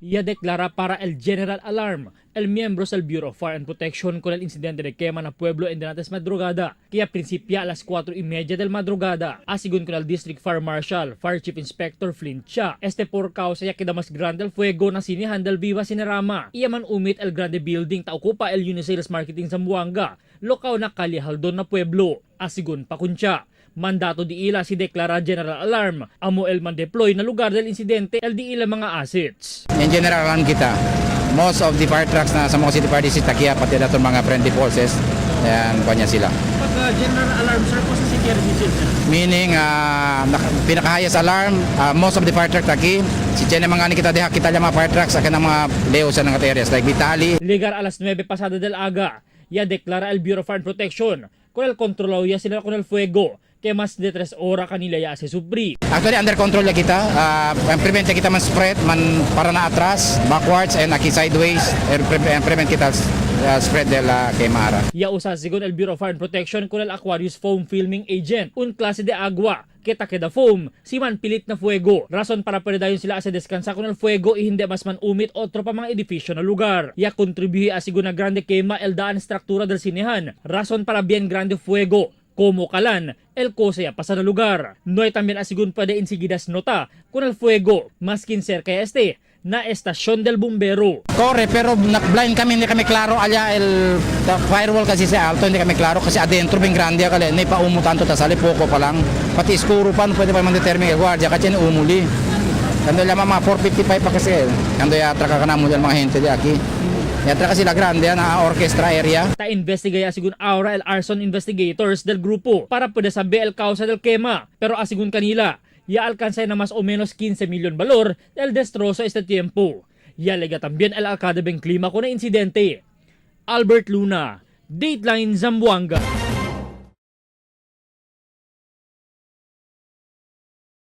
Ya declara para el General Alarm el miembro del Bureau of Fire and Protection con el incidente de quema na pueblo en Denates madrugada, kaya principia a las 4:30 del madrugada. Asigun con el District Fire Marshal, Fire Chief Inspector Flint Cha, este por causa ya queda mas grande el fuego na sinihan del Viva Cinerama. Iya man umit el grande building ta ocupa el Unisales Marketing Zamboanga, lokaw na Kalye Haldon na pueblo. Asigun pa kuncha, mandato di ila si declara General Alarm, amo el man deploy na lugar del insidente el di ila mga assets. In general alarm kita, most of the fire trucks na sa mga city fire district takiya pati dato mga friendly forces, yan kanya sila. Pag general alarm, sir, po sa security sir. Meaning, pinaka-highest alarm, most of the fire truck taki, si Jenny mga ni kita diha kita mga fire trucks akan ang mga leo sa mga areas like Vitali. Ligar alas 9 pasada del aga, ya declara el Bureau of Fire and Protection con el controlado ya sila con el fuego, que mas de 3 ora kanila ya se supri. Actually, under control na kita. Prevent kita man spread, man para na atras, backwards, and aki sideways. And prevent kita spread del kemara. Ya usa sigon el Bureau of Fire and Protection con el Aquarius Foam Filming Agent, un klase de agua kita queda foam, si man pilit na fuego. Rason para pwede dayon sila asa descansa con el fuego y hindi mas man umit otro pa mga edifisyo na lugar. Ya contribuye a sigon na grande quema el daan estruktura del sinehan. Rason para bien grande fuego como kalan, el cosa ya pasa na lugar. No hay también asigun pwede insigidas nota con el fuego, maskin cerca este, na estasyon del bumbero. Corre, pero blind kami, hindi kami klaro allá el the firewall kasi sa alto, hindi kami klaro kasi adentro ben grande akala, hindi pa umo tanto ta sali poco pa lang. Pati iskuro pa, no pwede pa man determine el guardia kasi umuli. Kando lang mga 4:55 pa kasi. Kando ya traka ka na mo mga gente de aquí. Ya traka sila grande na orchestra area. Ta investiga sigun aura el arson investigators del grupo para puede saber el causa del quema. Pero asigun kanila, ya alcanza na mas o menos 15 milyon valor del destrozo este tiempo. Ya alega también el alcalde ben clima con el incidente. Albert Luna, Dateline Zamboanga.